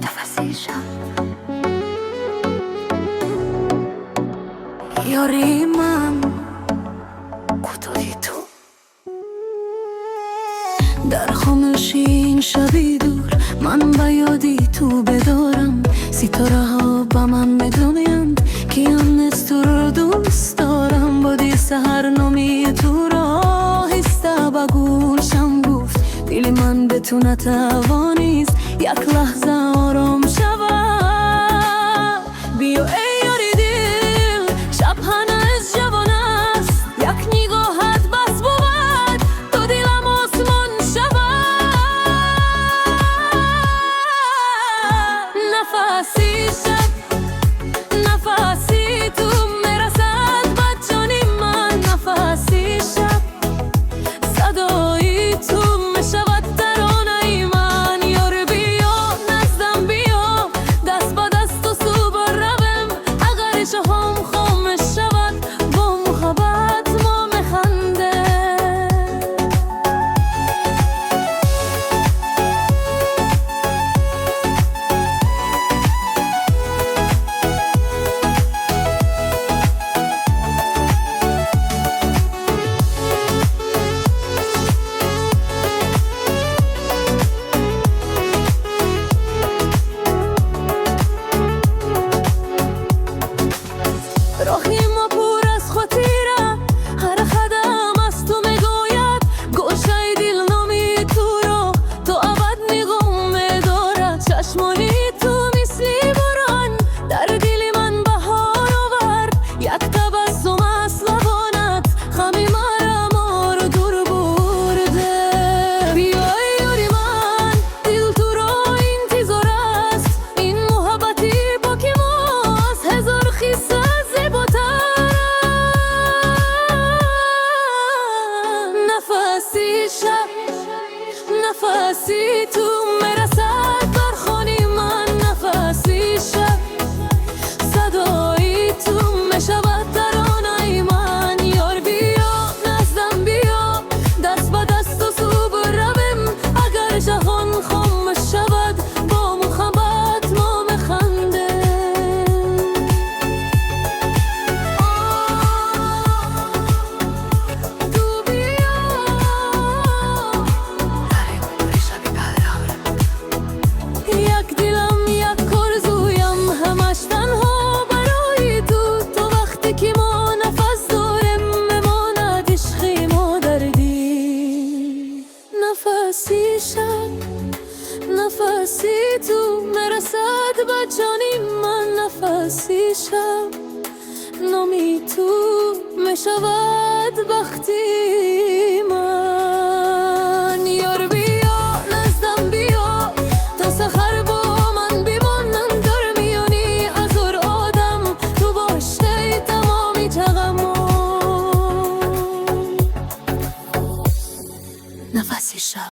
Нафаси шаб, ёри ман, кӯтоҳи ту. Дар хомӯшии ин шаби дур ман ба ёди ту бедорам. Ситораҳо ба ман медонанд, ки ҳанӯз туро дӯст дорам. Боди саҳар номи туро оҳиста ба гӯшам гуфт. Дили ман бе ту натавонист як лаҳза ором шавад. Биё, эй ёри дил, шаб ҳанӯз ҷавон аст. Як нигоҳат бас бувад, то дилам осмон шавад. Нафаси шаб, нафаси ту мерасад ба ҷони ман. Нафаси шаб, садои ту мешавад таронаи ман. Ёр, биё, наздам биё, даст ба дасту субҳ равем. Агар ҷаҳон хомӯш шавад, бо муҳаббат мо механдем. Роҳи мо пур аз хотира, ҳар қадам аз ту мегӯяд. Гӯшаи дил номи туро то абад нигоҳ медорад. Чашмони ту мисли борон дар дили ман баҳор овард. Як табассум аз лабонат ғами маро моро дур бурда. Биё, эй ёри ман, дил туро интизор аст. Ин муҳаббати поки мо аз ҳазор қисса зеботар аст. Нафаси шаб, нафаси ту мерасад бар хони ман. Нафаси шаб, садои ту мешавад таронаи ман. Ёр, биё, наздам биё, даст ба дасту субҳ равем. Агар ҷаҳон хомӯш шавад, бо муҳаббат мо механдем. Ту биё. Як дилам, як орзуям, ҳамаш танҳо барои ту. То вақте ки мо нафас дорем, мемонад ишқи мо дар дил. Нафаси шаб, нафаси ту мерасад ба ҷони ман. Нафаси шаб, номи ту мешавад бахти ман.